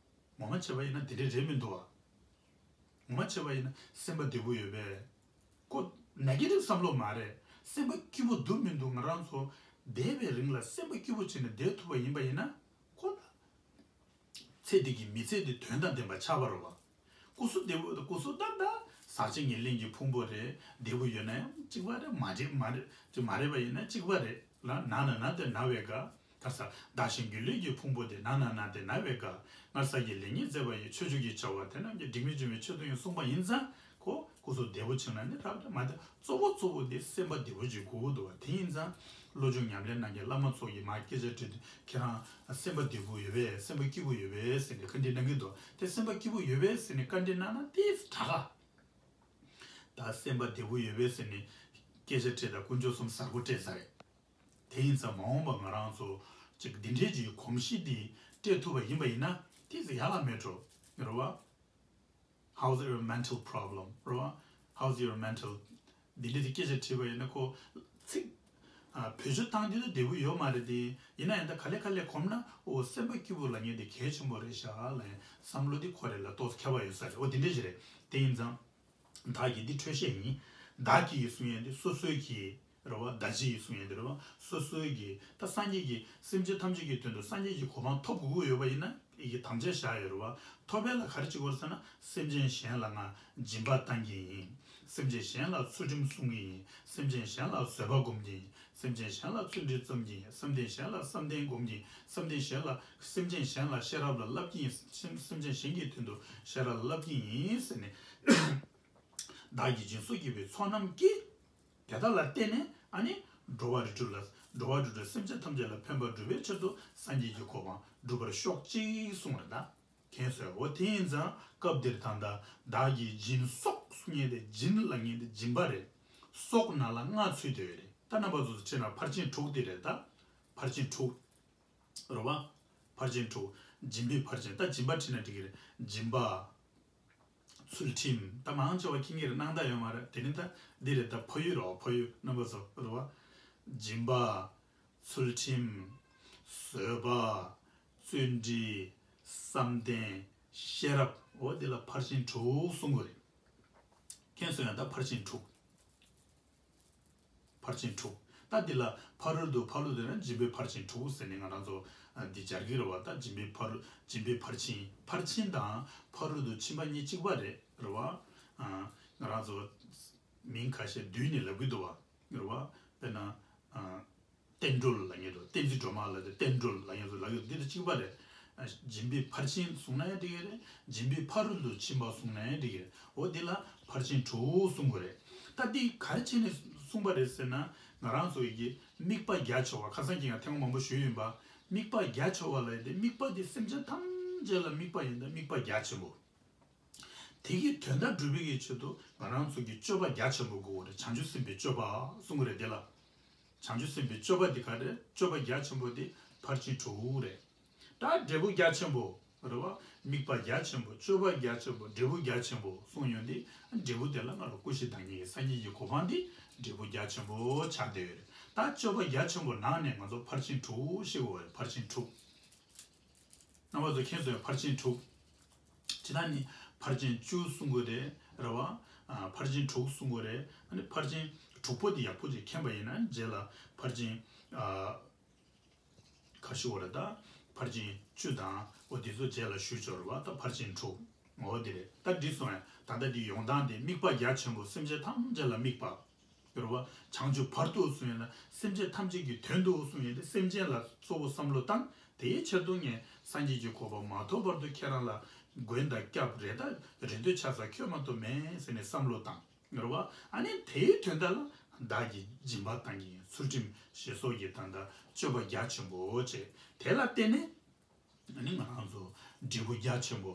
ངོ་མ་བྱས་པ་ཡིན་ན་དེ་འདྲ་རེད་མི་འདུག་བ། ངོ་མ་བྱས་པ་ཡིན་ན་སེམས་པ་བདེ་པོ་ཡོད་པས། ཁོ་ནེ་གེ་ཊིབ་བསམ་བློ་མ་རེད། སེམས་པ་སྐྱིད་པོ་འདུག་མི་འདུག་ང་རང་ཚོ་འདས་པའི་རིང་ལ་སེམས་པ་སྐྱིད་པོ་བྱས་ནས་བསྡད་ཐུབ་པ་ཡིན་པ་ཡིན་ན་ཁོ་ད། ཚེ་འདི་གི་མི་ཚེ་འདི་དོན་དང་ལྡན་པ་ཆགས་པ་རེད་བ། སྐུ་གཟུགས་བདེ་པོ་དང་སྐུ་གཟུགས་ད་ད་ཟག་བཅས་ཉེར་ལེན་གྱི་ཕུང་པོ་རེད། བདེ་པོ་ཡོད་ན་ཡང་གཅིག་པ་རེད། མ་རེད་མ་རེད་ཅིག་མ་རེད་པ་ཡིན་ན་གཅིག་པ་རེད་ལ། ན་ན་ན་དེ་ན་བའི་དགའ། ག་ས་བདག་གཞན་སྒྱུ་ལུས་ཀྱི་ཕུང་པོ་དེ། ན་ན་ན་དེ་ན་བའི་དགའ། སྔར་བསགས་ཀྱི་ལེགས་ཉེས་བཙལ་བ་ཡི། ཆོས་ཕྱོགས་ཀྱི་བྱ་བ་དེ་རྣམས་ཀྱི། འགྲིག་མིན་བཅོས་མིན་ཆོས་དོན་ཡིན་གསུངས་པ་ཡིན་ཙང་། ཁོ་སྐུ་གཟུགས་བདེ་པོ་བྱུང་ན་ནི་རབ་ཏུ་མ་བདེ། གཙོ་བོ་གཙོ་བོ་དེ་སེམས་པ་བདེ་པོ་ཅིག་དགོས་ཀྱི་འདུག་བ། དེ་ཡིན་ཙང་བློ་སྦྱོང་ཉམས་ལེན་གནང་མཁན་བླ་མ་ཚོ་ཡིས་མར་སྐད་ཆ་དྲིས་དུས་ཁྱེད་རང་སེམས་པ་བདེ་པོ་ཡོད་པས། སེམས་པ་སྐྱིད་པོ་ཡོད་པས་ཟེར་ནས་བཀའ་འདྲི་གནང་གི་འདུག་དེ་སེམས་པ་སྐྱིད་པོ་ཡོད་པས་ཟེར་ནས་བཀའ་འདྲི་གནང་ན་དེ་དྲག་ག་ད་སེམས་པ་བདེ་པོ་ཡོད་པས་ཟེར་ནས་སྐད་ཆ་དྲིས་དང་དཀོན་མཆོག་གསུམ་གསལ་པོ་སྤྲད་ས་རེད། དེ་ཡིན་ཙང་མ་འོངས་པ་ང་རང་ཚོ་ཅིག་འདི་འདྲའི་ཅིག་གོམས་གཤིས་འདི་སྤྲད་ཐུབ་པ་ཡིན་པ་ཡིན་ན་དེ་ཡག་ལ་མེད་འགྲོ། རེད་བ། How's your mental problem? རོ། How's your mental? འདི་འདྲ་དེ་སྐད་ཆ་དྲིས་པ་ཡིན་ན་ཁོ་ཚིག་ཨ། བེད་སྤྱོད་བཏང་དུས་ད་བདེ་པོ་ཡོད་མ་རེད་དེ། ཡིན་ན་ཡང་ད་ག་ལེ་ག་ལེ་གོམས་ན། ཨོ། སེམས་པ་སྐྱིད་པོ་ལབ་མཁན་དེ་གལ་ཆེན་པོ་རེད་ཤག་ལབ་ཡང་བསམ་བློ་དེ་ཁོ་རེ་ལ་ཏོག་ཙམ་ཁྱད་པར་ཡོད་ས་རེད། ཨོ་དེ་འདྲ་ཞིག་རེད། དེ་ཡིན་ཙང་བདག་གིས་འདི་འཕྲོས་བཤད་ཡིན། བདག་གིས་གསུང་ཡ་དེ་སོ་སོའི་གི་རེད་བ། བདག་ཅི་ཡིས་གསུང་ཡ་དེ་རེད་བ། སོ་སོའི་གི་ད་སངས་རྒྱས་ཀྱི་སེམས་ཅན་ཐམས་ཅད་ཀྱི་དོན་དུ་སངས་རྒྱས་ཀྱི་གོ་འཕང་ཐོབ་དགོས་ཀྱི་ཡོད་པ་ཡིན་ན་ཡི་གེ་དམ་བཅའ་བཞག་ཡོད་རེད་བ། ཐོབ་པ་ལ་ག་རེ་བྱེད་དགོས་ཟེར་ན། སེམས་ཅན་གཞན་ལ་ང་སྦྱིན་པ་བཏང་གི་ཡིན། སེམས་ཅན་གཞན་ལ་ཚུལ་ཁྲིམས་སྲུང་གི་ཡིན། སེམས་ཅན་གཞན་ལ་བཟོད་པ་སྒོམ་གྱི་ཡིན། སེམས་ཅན་གཞན་ལ་བརྩོན་འགྲུས་བརྩམ་གྱི་ཡིན། སེམས་ཅན་གཞན་ལ་བསམ་གཏན་སྒོམ་གྱི་ཡིན། སེམས་ཅན་གཞན་ལ་སེམས་ཅན་གཞན་ལ་ཤེས་རབ་ལ་བསླབ་ཀྱི་ཡིན། སེམས་སེམས་ཅན་གཞན་གྱི་དོན་དུ་ཤེས་རབ་ལ་བསླབ་ཀྱི་ཡིན་ཟེར་ནས། བདག་གིས་སྦྱིན་སོགས་བགྱིས་པའི་ཚོགས་རྣམས་ཀྱིས། དེ་དག་ལ་བརྟེན་ནས་ཨ་ནི་འགྲོ་བ་རིགས་དྲུག་ལ། འགྲོ་བ་རིགས་དྲུག་སེམས་ཅན་ཐམས་ཅད་ལ་ཕན་པ་སྒྲུབ་པའི་ཕྱིར་དུ་སངས་རྒྱས་ཀྱི་གོ་འཕང་སྒྲུབ་པར་ཤོག་ཅིག་གསུངས་རེད་ད། མཁྱེན་སོང་། འོ་དེ་ཡིན་ཙང་སྐབས་འདིར་ད་ལྟ་བདག་གིས་སྦྱིན་སོགས་གསུང་མཁན་དེ་སྦྱིན་ལབ་མཁན་དེ་སྦྱིན་པ་རེད། སོགས་ནང་ལ་ལྔ་ཚུད་བསྡད་ཡོད་རེད། ད་རྣམ་པ་ཚོ་ཚོ་ཁྲིད་ན་ཕར་ཕྱིན་དྲུག་དེ་རེད་ད། ཕར་ཕྱིན་དྲུག་རེད་བ། ཕར་ཕྱིན་དྲུག་སྦྱིན་པའི་ཕར་ཕྱིན། ད་སྦྱིན་པ་ཁྲིད་ན་འགྲིག་གི་རེད། སྦྱིན་པ། ཚུལ་ཁྲིམས། ད་མང་ཆེ་བ་མཁྱེན་གྱི་རེད། སྣང་དག་ཡོད་མ་རེད། དེ་ནི་ད་འདི་རེད་ད། ཕ་ཡུལ་རོ། ཕ་ཡུལ་རྣམ་པ་ཚོ་རེད་བ། སྦྱིན་པ། ཚུལ་ཁྲིམས། བཟོད་པ། བརྩོན་འགྲུས། བསམ་གཏན། ཤེས་རབ། འོ་འདི་ལ་ཕར་ཕྱིན་དྲུག་གསུང་གི་རེད། མཁྱེན་སོང་ཡང་ད་ཕར་ཕྱིན་དྲུག་ཕར་ཕྱིན་དྲུག་ད་འདི་ལ་ཕ་རོལ་ཏུ་ཕ་རོལ་ཏུ་ན་སྦྱིན་པའི་ཕར་ཕྱིན་དྲུག་ཟེར་ནས་ང་རང་ཚོ་ཨ་འདི་སྦྱར་གྱི་རེད་བ། ད་སྦྱིན་པའི་ཕ་རོལ་སྦྱིན་པའི་ཕར་ཕྱིན། ཕར་ཕྱིན་དང་ཕ་རོལ་ཏུ་ཕྱིན་པ་གཉིས་གཅིག་པ་རེད། རེད་བ། ཨ་ང་རང་ཚོ་མིང་ཁ་ཤས་བསྡུས་ནས་ལབ་ཀྱི་འདུག་བ། རེད་བ། དཔེར་ན་ཨ་བསྟན་སྒྲོལ་ལབ་མཁན་འདུག་བསྟན་འཛིན་སྒྲོལ་མ་ལབ་དེ་བསྟན་སྒྲོལ་ལབ་མཁན་ཚོ་ལབ་ཀྱི་འདུག་འདི་དང་གཅིག་པ་རེད། ཨ་སྦྱིན་པའི་ཕར་ཕྱིན་གསུངས་ན་ཡང་འགྲིག་གི་རེད། སྦྱིན་པའི་ཕ་རོལ་ཏུ་ཕྱིན་པ་གསུངས་ན་ཡང་འགྲིག་གི་རེད། འོ་འདི་ལ་ཕར་ཕྱིན་དྲུག་གསུང་དགོས་རེད། ད་འདི་ག་རེ་བྱས་ནས་གསུངས་པ་རེད་ཟེར་ན། ང་རང་ཚོ་ཡི་གེ་དམིགས་པ་རྒྱ་ཆེ་བ། ཁ་སང་གི་ང་ཐེངས་མང་པོ་ཞུས་ཡིན་པ། དམིགས་པ་རྒྱ་ཆེ་བ་ལ་ཡིན་ཏེ། དམིགས་པ་དེ་སེམས་ཅན་ཐམས་ཅད་ལ་དམིགས་པ་ཡིན་ཏེ། དམིགས་པ་རྒྱ་ཆེན་པོ། དེ་གི་དོན་དག་སྒྲུབ་པའི་གི་ཆེད་དུ་ང་རང་ཚོ་གི་སྤྱོད་པ་རྒྱ་ཆེན་པོ་དགོས་པ་རེད། བྱང་ཆུབ་སེམས་དཔའི་སྤྱོད་པ་གསུང་གི་རེད་དེ་ལ། བྱང་ཆུབ་སེམས་དཔའི་སྤྱོད་པ་དེ་ག་རེད། སྤྱོད་པ་རྒྱ་ཆེན་པོ་དེ་ཕར་ཕྱིན་དྲུག་རེད། ད་འབྲས་བུ་རྒྱ་ཆེན་པོ་རེད་བ། དམིགས་པ་རྒྱ་ཆེན་པོ། སྤྱོད་པ་རྒྱ་ཆེན་པོ། འབྲས་བུ་རྒྱ་ཆེན་པོ་གསུངས་ཡོང་དུས། འབྲས་བུ་དེ་ལ་ང་ལ་སྐུ་བཞི་བདག་ཉིད་ཀྱི་སངས་རྒྱས་ཀྱི་གོ་འཕང་དེ་འབྲས་བུ་རྒྱ་ཆེན་པོ་ཆགས་བསྡད་ཡོད་རེད། ད་སྤྱོད་པ་རྒྱ་ཆེན་པོ་ནང་ནས་ང་ཚོ་ཕར་ཕྱིན་དྲུག་ཤེས་དགོས་པ་རེད། ཕར་ཕྱིན་དྲུག་རྣམ་པ་ཚོ་མཁྱེན་སོང་ཡ། ཕར་ཕྱིན་དྲུག་ཇི་ལྟར་ནི་ཕར་ཕྱིན་བཅུ་གསུང་གི་རེད་རེད་བ། ཨ། ཕར་ཕྱིན་དྲུག་གསུང་གི་རེད། ཨ་ནི་ཕར་ཕྱིན་དྲུག་པོ་དེ་ཡག་པོ་ཅིག་མཁྱེན་པ་ཡིན་ན། རྗེས་ལ་ཕར་ཕྱིན། ཨ། ག་ཞུ་བ་རེད། ད་ཕར་ཕྱིན་བཅུ་དང་འོ་དེ་ཚོ་རྗེས་ལ་ཞུ་ཆོག་རེད་བ། ད་ཕར་ཕྱིན་དྲུག་འོ་དེ་རེད། ད་འགྲིག་སོང་ཡ། ད་ལྟ་འདི་ཡོང་སྟངས་དེ། དམིགས་པ་རྒྱ་ཆེན་པོ། སེམས་ཅན་ཐམས་ཅད་ལ་དམིགས་པ། རེད་བ། བྱང་ཆུབ་བར་དུ་གསུངས་ཡོད་ན། སེམས་ཅན་ཐམས་ཅད་ཀྱི་དོན་དུ་གསུངས་ཡོད་དེ། སེམས་ཅན་ལ་གཙོ་བོ་བསམ་བློ་བཏང་། དེའི་ཕྱིར་དུ་ངས་སངས་རྒྱས་ཀྱི་གོ་འཕང་མ་ཐོབ་བར་དུ་ཁྱེད་རང་ལ་མགོན་དང་སྐྱབས་རེ་ད་རེ་འདོད་ཆགས་ས་ཁྱོད་མ་གཏོགས་མེད་ཟེར་ནས་བསམ་བློ་བཏང་། རེད་བ། ཨ་ནི་དེའི་དོན་དག་ལ་བདག་གིས་སྦྱིན་པ་བཏང་གི་ཡིན། ཚུལ་ཁྲིམས་ཞེས་སོགས་ཀྱི་ད་ལྟ་སྤྱོད་པ་རྒྱ་ཆེན་པོ་བྱས། དེ་ལ་བརྟེན་ནས་ཨ་ནི་ང་རང་ཚོ་འབྲས་བུ་རྒྱ་ཆེན་པོ།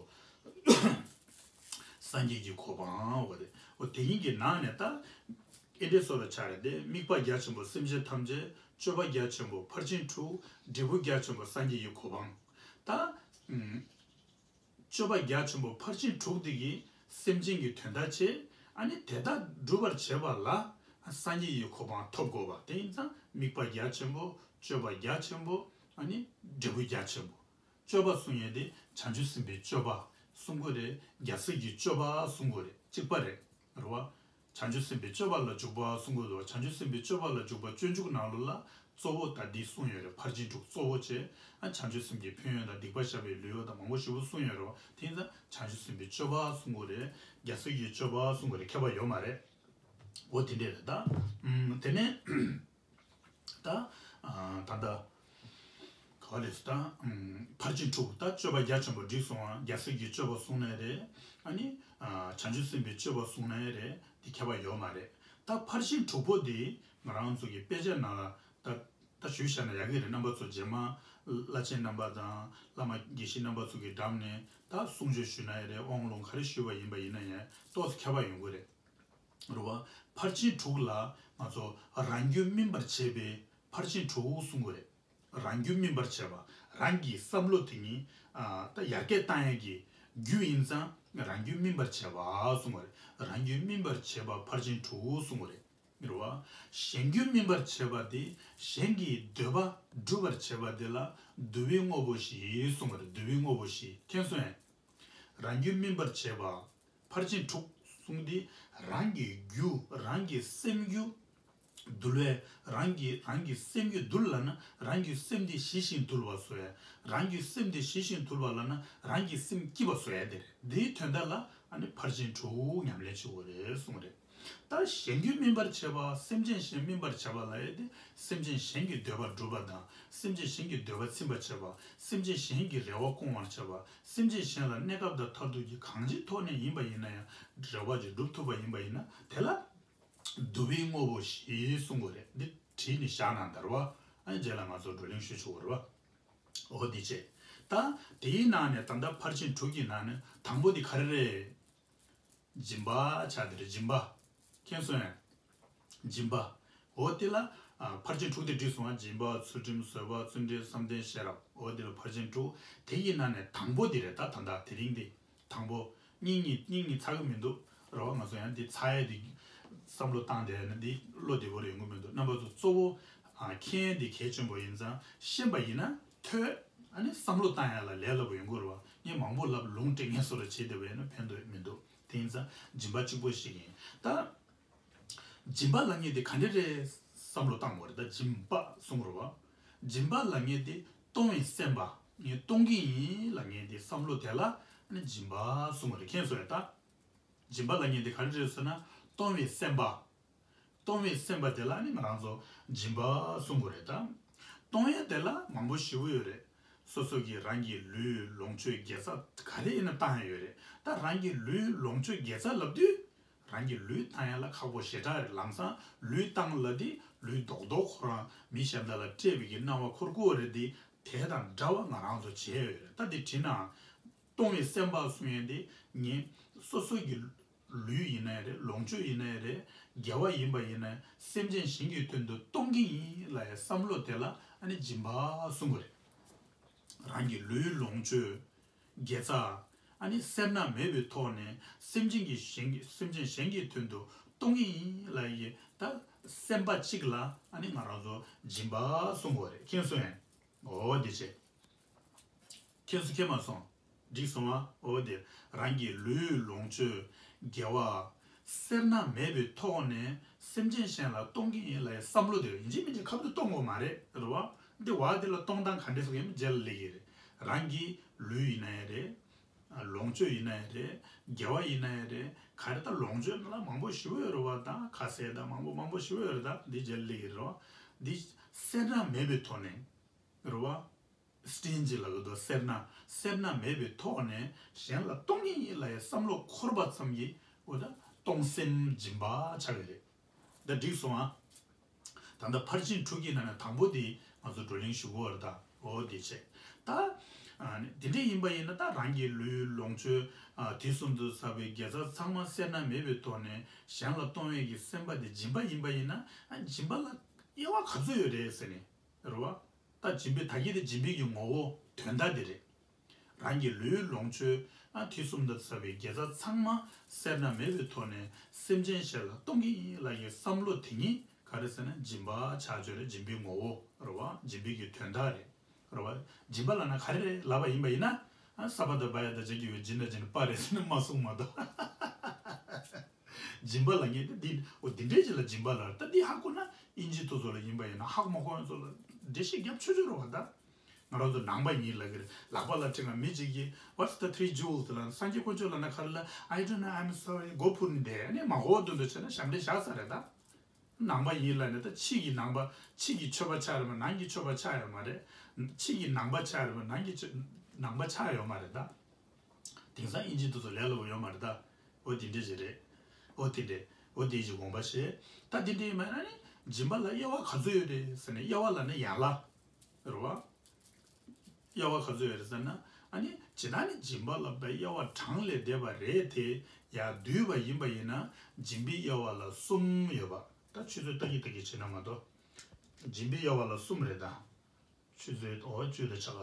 སངས་རྒྱས་ཀྱི་གོ་འཕང་འོ་རེད། འོ་དེ་གཉིས་ཀྱི་ནང་ནས་ད་ཨེ་འདྲས་སོ་ལ་ཆ་རེད་དེ། དམིགས་པ་རྒྱ་ཆེན་པོ་སེམས་ཅན་ཐམས་ཅད། སྤྱོད་པ་རྒྱ་ཆེན་པོ་ཕར་ཕྱིན་དྲུག་འབྲས་བུ་རྒྱ་ཆེན་པོ་སངས་རྒྱས་ཀྱི་གོ་འཕང་། ད་ཨུམ། སྤྱོད་པ་རྒྱ་ཆེན་པོ་ཕར་ཕྱིན་དྲུག་དེ་གིས་སེམས་ཅན་གྱི་དོན་དག་བྱེད། ཨ་ནི་དེ་དག་སྒྲུབ་པར་བྱེད་པ་ལ་སངས་རྒྱས་ཀྱི་གོ་འཕང་ཐོབ་དགོས་པ། དེ་ཡིན་ཙང་དམིགས་པ་རྒྱ་ཆེན་པོ། སྤྱོད་པ་རྒྱ་ཆེན་པོ། ཨ་ནི་འབྲས་བུ་རྒྱ་ཆེན་པོ། སྤྱོད་པ་གསུང་ཡས་དེ་བྱང་ཆུབ་སེམས་དཔའི་སྤྱོད་པ་གསུང་གི་རེད། རྒྱལ་སྲས་ཀྱི་སྤྱོད་པ་གསུང་གི་རེད། གཅིག་པ་རེད། རེད་བ། བྱང་ཆུབ་སེམས་དཔའི་སྤྱོད་པ་ལ་འཇུག་པ་གསུང་གི་འདུག་བྱང་ཆུབ་སེམས་དཔའི་སྤྱོད་པ་ལ་འཇུག་པ་སྤྱོད་འཇུག་ནང་ལོགས་ལ་གཙོ་བོ་ད་འདི་གསུངས་ཡོད་རེད། ཕར་ཕྱིན་དྲུག་གཙོ་བོ་བྱས། ཨ། བྱང་ཆུབ་སེམས་ཀྱི་ཕན་ཡོན་དང་སྡིག་པ་བཤགས་པའི་ལེའུ་དང་མང་པོ་ཞེ་པོ་གསུངས་ཡོད་རེད་བ། དེ་ཡིན་ཙང་བྱང་ཆུབ་སེམས་དཔའི་སྤྱོད་པ་གསུང་གི་རེད། རྒྱལ་སྲས་ཀྱི་སྤྱོད་པ་གསུང་གི་རེད། ཁྱད་པར་ཡོད་མ་རེད། འོ་དེ་འདྲས་རེད་ད། ཨུམ། དེ་ནས་ད། ཨ། ད་ལྟ་ག་བ་རེད་ད། ཨུམ། ཕར་ཕྱིན་དྲུག་ད་སྤྱོད་པ་རྒྱ་ཆེན་པོ་འགྲིག་སོང་བ། རྒྱལ་སྲས་ཀྱི་སྤྱོད་པ་གསུང་ནའི་རེད། ཨ་ནི། ཨ། བྱང་ཆུབ་སེམས་དཔའི་སྤྱོད་པ་གསུང་ནའི་རེད། དེ་ཁྱད་པར་ཡོད་མ་རེད། ད་ཕར་ཕྱིན་དྲུག་པོ་དེ་ང་རང་ཚོ་གི་དཔེ་ཆ་ནང་ལ་ད་ད་ཞུས་བཞག་ན་ཡག་གི་རེད། རྣམ་པ་ཚོ་རྗེས་མ་བླ་ཆེན་རྣམ་པ་དང་བླ་མ་དགེ་བཤེས་རྣམ་པ་ཚོ་གི་འགྲམ་ནས་ད་གསུང་ཆོས་ཞུས་ནའི་རེད། དབང་ལུང་ག་རེ་ཞུས་པ་ཡིན་པ་ཡིན་ན་ཡང་ཏོག་ཙམ་ཁྱད་པར་ཡོང་གི་རེད། རེད་བ། ཕར་ཕྱིན་དྲུག་ལ་ང་ཚོ་རང་རྒྱུད་སྨིན་པར་བྱེད་པའི་ཕར་ཕྱིན་དྲུག་གསུང་གི་རེད། རང་རྒྱུད་སྨིན་པར་བྱེད་པ། རང་གི་བསམ་བློ་དེ་ཉིད། ཨ། ད་ཡར་རྒྱས་བཏང་ཡས་ཀྱི་རྒྱུ་ཡིན་ཙང་རང་རྒྱུད་སྨིན་པར་བྱེད་པ་གསུང་གི་རེད། རང་རྒྱུད་སྨིན་པར་བྱེད་པ་ཕར་ཕྱིན་དྲུག་གསུང་གི་རེད། རེད་བ། གཞན་རྒྱུད་སྨིན་པར་བྱེད་པ་དེ་གཞན་གྱི་འདོད་པ་སྒྲུབ་པར་བྱེད་པ་དེ་ལ་བསྡུ་བའི་དངོས་པོ་བཞི་གསུང་གི་རེད། བསྡུ་བའི་དངོས་པོ་བཞི། མཁྱེན་སོང་ངས། རང་རྒྱུད་སྨིན་པར་བྱེད་པ། ཕར་ཕྱིན་དྲུག་གསུངས་ཏེ། རང་གི་རྒྱུ། རང་གི་སེམས་རྒྱུད་འདུལ་བས། རང་གི་རང་གི་སེམས་རྒྱུད་འདུལ་ལབ་ན་རང་གི་སེམས་དེ་ཞི་ཞིང་དུལ་བ་བཟོ་ཡ། རང་གི་སེམས་དེ་ཞི་ཞིང་དུལ་བ་ལབ་ན་རང་གི་སེམས་སྐྱིད་པ་བཟོ་ཡ་དེ་རེད། དེའི་དོན་དག་ལ་ཨ་ནི་ཕར་ཕྱིན་དྲུག་ཉམས་ལེན་བྱེད་དགོས་རེད་གསུངས་རེད། ད་གཞན་རྒྱུད་སྨིན་པར་བྱེད་པ། སེམས་ཅན་གཞན་སྨིན་པར་བྱེད་པ་ལབ་ཡ་དེ་སེམས་ཅན་གཞན་གྱི་འདོད་པ་སྒྲུབ་པ་དང་། སེམས་ཅན་གཞན་གྱི་འདོད་པ་ཚིམ་པར་བྱེད་པ། སེམས་ཅན་གཞན་གྱི་རེ་བ་སྐོང་བར་བྱེད་པ། སེམས་ཅན་གཞན་ལ་གནས་སྐབས་དང་མཐར་ཐུག་གི་གང་ཅིའི་ཐོག་ནས་ཡིན་པ་ཡིན་ན་ཡང་རེ་བ་ཅིག་སྒྲུབ་ཐུབ་པ་ཡིན་པ་ཡིན་ན། དེ་ལ་བསྡུ་བའི་དངོས་པོ་བཞི་གསུང་དགོས་རེད། འདི་བྲིས་ནས་བཞག་གནང་དང་། རེད་བ། ཨ་ནི་རྗེས་ལ་ང་ཚོ་བགྲོ་གླེང་ཞུ་ཆོག་གི་རེད་བ། འོ་འདི་བྱས། ད་དེའི་ནང་ནས་ད་ལྟ་ཕར་ཕྱིན་དྲུག་གི་ནང་ནས་དང་པོ་འདི་ག་རེ་རེད། སྦྱིན་པ་ཆགས་འདི་རེད། སྦྱིན་པ། མཁྱེན་སོང་ངས། སྦྱིན་པ། འོ་དེ་ལ། ཨ། ཕར་ཕྱིན་དྲུག་དེ་བྲིས་སོང་བ། སྦྱིན་པ། ཚུལ་ཁྲིམས། བཟོད་པ། བརྩོན་འགྲུས། བསམ་གཏན། ཤེས་རབ། འོ་དེ་ལ་ཕར་ཕྱིན་དྲུག་དེ་ཡི་ནང་ནས་དང་པོ་དེ་རེད། ད་ད་ལྟ་དེ་རིང་འདི་དང་པོ། སྙིང་ཉེ་སྙིང་ཉེ་ཚར་གི་མི་འདུག་རེད་བ། ང་ཚོ་ཡང་འདི་ཚར་ཡས་འདི་བསམ་བློ་བཏང་བསྡད་ན་འདི་བློ་བདེ་པོ་རེ་ཡོང་གི་མི་འདུག་རྣམ་པ་ཚོ་གཙོ་བོ། ཨ། མཁྱེན་ཡས་འདི་གལ་ཆེན་པོ་ཡིན་ཙང་ཤེས་པ་ཡིན་ན་ཐོས། ཨ་ནི་བསམ་བློ་བཏང་ཡ་ལ་ལས་སླ་པོ་ཡོང་གི་རེད་བ། ངས་མང་པོ་ལབ་ལུང་སྤྲད་མཁན་སོགས་ལ་བྱེད་བསྡད་པ་ཡིན་ན་ཕན་ཐོགས་མི་འདུག་དེ་ཡིན་ཙང་སྦྱིན་པ་གཅིག་པོ་ཞིག་ཡིན། ད་སྦྱིན་པ་ལབ་མཁན་དེ་ག་འདྲ་རེད་བསམ་བློ་བཏང་དགོས་རེད། ད་སྦྱིན་པ་གསུང་རེད་བ། སྦྱིན་པ་ལབ་མཁན་དེ་གཏོང་བའི་སེམས་པ། ངས་གཏོང་གི་ཡིན་ལབ་མཁན་དེ་བསམ་བློ་དེ་ལ་ཨ་ནི་སྦྱིན་པ་གསུང་གི་རེད། མཁྱེན་སོང་ངས། ད་སྦྱིན་པ་ལབ་མཁན་དེ་ག་འདྲ་རེད་ཟེར་ན། གཏོང་བའི་སེམས་པ། གཏོང་བའི་སེམས་པ་དེ་ལ་ནི་ང་རང་ཚོ་སྦྱིན་པ་གསུང་དགོས་རེད་ད། གཏོང་ཡས་དེ་ལ་མང་པོ་ཞེ་པོ་ཡོད་རེད། སོ་སོ་གི་རང་གི་ལུས་ལོངས་སྤྱོད་དགེ་རྩ་ག་རེ་ཡིན་ན་བཏང་ཡས་ཡོད་རེད། ད་རང་གི་ལུས་ལོངས་སྤྱོད་དགེ་རྩ་ལབ་དུས། རང་གི་ལུས་བཏང་ཡས་ལ་ཁག་པོ་ཞེ་དྲག་རེད། ལམ་སང་ལུས་བཏང་ལབ་དུས་ལུས་རྡོག་རྡོག་ཁོ་རང་མི་གཞན་དག་ལ་སྤྲད་པའི་གི་སྣང་བ་འཁོར་གྱི་ཡོད་རེད་དེ། དེ་དང་འདྲ་བ་ང་རང་ཚོ་བྱས་ཡོད་རེད། ད་འདི་བྲིས་ནའང་གཏོང་བའི་སེམས་པ་གསུང་ཡས་འདི་ངས་སོ་སོ་གི་ལུས་ཡིན་ནའི་རེད། ལོངས་སྤྱོད་ཡིན་ནའི་རེད། དགེ་བ་ཡིན་པ་ཡིན་ནའི་སེམས་ཅན་གཞན་གྱི་དོན་དུ་གཏོང་གི་ཡིན་ལབ་ཡས་བསམ་བློ་དེ་ལ་ཨ་ནི་སྦྱིན་པ་གསུང་གི་རེད། རང་གི་ལུས་ལོངས་སྤྱོད། དགེ་རྩ། ཨ་ནི་སེར་སྣ་མེད་པའི་ཐོག་ནས་སེམས་ཅན་གྱི་གཞན་གྱི་སེམས་ཅན་གཞན་གྱི་དོན་དུ་གཏོང་གི་ཡིན་ལབ་ཡས་ད་སེམས་པ་གཅིག་ལ་ཨ་ནི་ང་རང་ཚོ་སྦྱིན་པ་གསུང་གི་རེད། མཁྱེན་སོང་ངས། འོ་དེ་བྱས། མཁྱེན་སོང་མཁྱེན་མ་སོང་། འགྲིག་སོང་ཨ། འོ་དེ་རང་གི་ལུས་ལོངས་སྤྱོད། དགེ་བ། སེར་སྣ་མེད་པའི་ཐོག་ནས་སེམས་ཅན་གཞན་ལ་གཏོང་གི་ཡིན་ལབ་ཡས་བསམ་བློ་དེ་ཡིན་གཅིག་མིན་གཅིག་ཁ་ཐུག་གཏོང་དགོས་མ་རེད། རེད་བ། འདི་བ་དེ་ལ་གཏོང་སྟངས་ག་འདྲས་སོགས་ཡིན་རྗེས་ལ་སླེབས་ཀྱི་རེད། རང་གི་ལུས་ཡིན་ན་ཡང་རེད། ལོངས་སྤྱོད་ཡིན་ན་ཡང་རེད། དགེ་བ་ཡིན་ན་ཡང་རེད། ག་རེ་ད་ལོངས་སྤྱོད་ནང་ལ་མང་པོ་ཞེ་པོ་ཡོད་རེད་བ། ད་ཁ་ཟས་ད་མང་པོ་མང་པོ་ཞེ་པོ་ཡོད་རེད། ད་འདི་རྗེས་ལ་སླེབས་ཀྱི་རེད་བ། འདི་སེར་སྣ་མེད་པའི་ཐོག་ནས་རེད་བ། སྟིན་ཅི་ལབ་ཀྱི་འདུག་སེར་སྣ། སེར་སྣ་མེད་པའི་ཐོག་ནས་གཞན་ལ་གཏོང་གི་ཡིན་ལབ་ཡས་བསམ་བློ་འཁོར་བ་ཙམ་གྱིས་འོ་ད་གཏོང་སེམས་སྦྱིན་པ་ཆགས་ཀྱི་རེད། ད་འགྲིག་སོང་ཨ། ད་ལྟ་ཕར་ཕྱིན་དྲུག་གི་ནང་ནས་དང་པོ་དེ་ང་ཚོ་བགྲོ་གླེང་ཞུ་དགོས་རེད། ད་འོ་དེ་བྱས། ད་ཨ་ནི་དེ་འདྲས་ཡིན་པ་ཡིན་ན་ད་རང་གི་ལུས་ལོངས་སྤྱོད་ཨ་དུས་གསུམ་དུ་བསགས་པའི་དགེ་རྩ་ཚང་མ་སེར་སྣ་མེད་པའི་ཐོག་ནས་གཞན་ལ་གཏོང་བའི་གི་སེམས་པ་དེ་སྦྱིན་པ་ཡིན་པ་ཡིན་ན། ཨ་སྦྱིན་པ་ལ་དབྱེ་བ་ག་ཚོད་ཡོད་རེད་ཟེར་ནས་རེད་བ། ད་སྦྱིན་པའི་ད་གིན་དེ་སྦྱིན་པའི་གི་ངོ་བོ་དོན་དག་དེ་རེད། རང་གི་ལུས་ལོངས་སྤྱོད་ཨ་དུས་གསུམ་དུ་བསགས་པའི་དགེ་རྩ་ཚང་མ་སེར་སྣ་མེད་པའི་ཐོག་ནས་སེམས་ཅན་གཞན་ལ་གཏོང་གི་ཡིན་ལབ་ཡས་བསམ་བློ་དེ་ཉིད་ག་རེ་ཟེར་ན་སྦྱིན་པ་ཆགས་ཆོག་རེད། སྦྱིན་པའི་ངོ་བོ་རེད་བ། སྦྱིན་པའི་གི་དོན་དག་རེད། རེད་བ། སྦྱིན་པ་ལབ་ན་ག་རེ་རེད་ལབ་པ་ཡིན་པ་ཡིན་ན། ཨ་ས་པ་ད་བ་ཡ་ད་ཇ་གི་ཡོད་སྦྱིན་ད་སྦྱིན་པ་རེད་ཟེར་ནས་མ་གསུངས་མ་གཏོགས། སྦྱིན་པ་ལབ་མཁན་དེ་འདི་འོ་འདི་འདྲས་ཅིག་ལ་སྦྱིན་པ་ལབ། ད་འདི་ཧ་གོ་ན་ཨིན་ཇི་དེ་ཚོ་ལ་ཡིན་པ་ཡིན་ན། ཧ་གོ་མ་གོ་མཁན་ཚོ་ལ་འགྲེལ་བཤད་རྒྱབ་ཆོག་ཆོག་རེད་བ། ད་ང་རང་ཚོ་ནང་པ་ཡིན་ལབ་ཀྱི་རེད། ལག་པ་ལ་ཁྲིད་ང་མི་གཅིག་གིས་What's the three jewels ལབ་ན། སངས་རྒྱས་དཀོན་མཆོག་ལབ་ན་ག་རེ་ལབ། I don't know, I'm sorry. མགོ་ཕུར་ནས་བསྡད། ཨ་ནི་མ་གོ་བ་དོན་དུ་བྱས་ན་ཞབས་འདྲེན་བཞག་ས་རེད་ད། ནང་པ་ཡིན་ལབ་ནས་ད་ཕྱི་གི་ནང་པ། ཕྱི་གི་ཆོས་པ་ཆགས་རེད་མ། ནང་གི་ཆོས་པ་ཆགས་ཡོད་མ་རེད། ཕྱི་གི་ནང་པ་ཆགས་རེད་མ། ནང་གི་ཆོས་ནང་པ་ཆགས་ཡོད་མ་རེད་ད། དེང་སང་ཨིན་ཇི་དེ་ཚོ་ལས་སླ་པོ་ཡོད་མ་རེད་ད། འོ་དེ་འདྲས་ཞིག་རེད། འོ་དེ་འདྲས། འོ་དེ་ཞིག་དགོངས་པ་བཞེས། ད་དེ་འདྲས་ཡིན་མ་ན་ནི་སྦྱིན་པ་ལ་དབྱེ་བ་ག་ཚོད་ཡོད་རེད་ཟེར་ནས། དབྱེ་བ་ལབ་ན་ཡན་ལག་རེད་བ། དབྱེ་བ་ག་ཚོད་ཡོད་རེད་ཟེར་ན། ཨ་ནི་ཇི་ལྟར་ནི་སྦྱིན་པ་ལ་དབྱེ་བ་གྲངས་ལས་འདས་པ་རེ་དེ་ཡང་བསྡུས་པ་ཡིན་པ་ཡིན་ན། སྦྱིན་པའི་དབྱེ་བ་ལ་གསུམ་ཡོད་པ། ད་ཆུ་ཚོད་ལྟ་གི་ལྟ་གི་བྱེད་ན་མ་གཏོགས། སྦྱིན་པའི་དབྱེ་བ་ལ་གསུམ་རེད་ད། ཆུ་ཚོད་འོ་བཅུ་དང་ཕྱེད་ཀ